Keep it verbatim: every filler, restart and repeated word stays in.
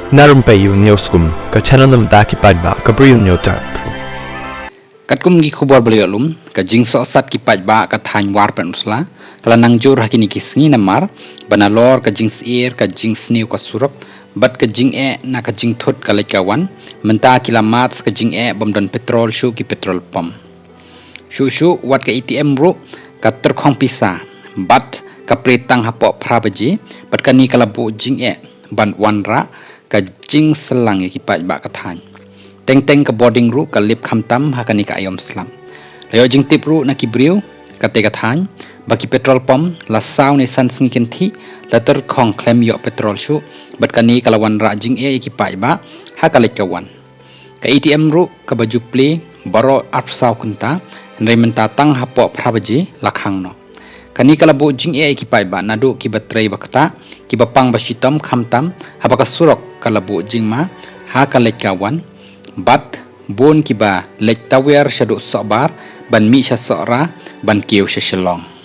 Na Rympei U News kum ka channel na bynta ki paidbah ka Bri U News Tar. Katkum ki khubor ba la ïoh lum, ka jingsohsat ki paidbah ka thaiñ Warpet Nursla ka la nang jur ha kine ki sngi namar ba nalor ka jingsyier ka jingsniew ka surok bad ka jingeh na ka jingthut ka leit ka wan, mynta ki la mad sa ka jingeh bym don petrol shuh ki petrol pump. Shuh shuh wat ka A T M ruh ka tyrkhong pisa bad ka plie tang hapoh phra baje, bad kane ka la buh jingeh ban wanrah ka jingshlang ïa ki paidbah ka thaiñ. Teng teng ka bording ruh ka lip khamtam ha kane ka aïom slap. La ïoh jingtip ruh na ki briew katei ka thaiñ ba ki petrol pump la saw ne san sngi kynthih la tyrkhong khlem ïoh petrol shuh, bad kane ka la wanrah jingeh ïa ki paidbah ha ka leit ka wan. Ka A T M ruh kaba ju plie baroh arphew saw kynta, hynrei mynta tang hapoh phra baje la khang noh. Kane ka la buh jingeh ïa ki paidbah naduh kiba trei ba ktah, kiba pang ba shitom khamtam haba ka surok ka la buh jingma ha ka leit ka wan, bad bun kiba leit tawiar shaduh Sohbar ban mih sha Sohra ban kiew sha Shillong.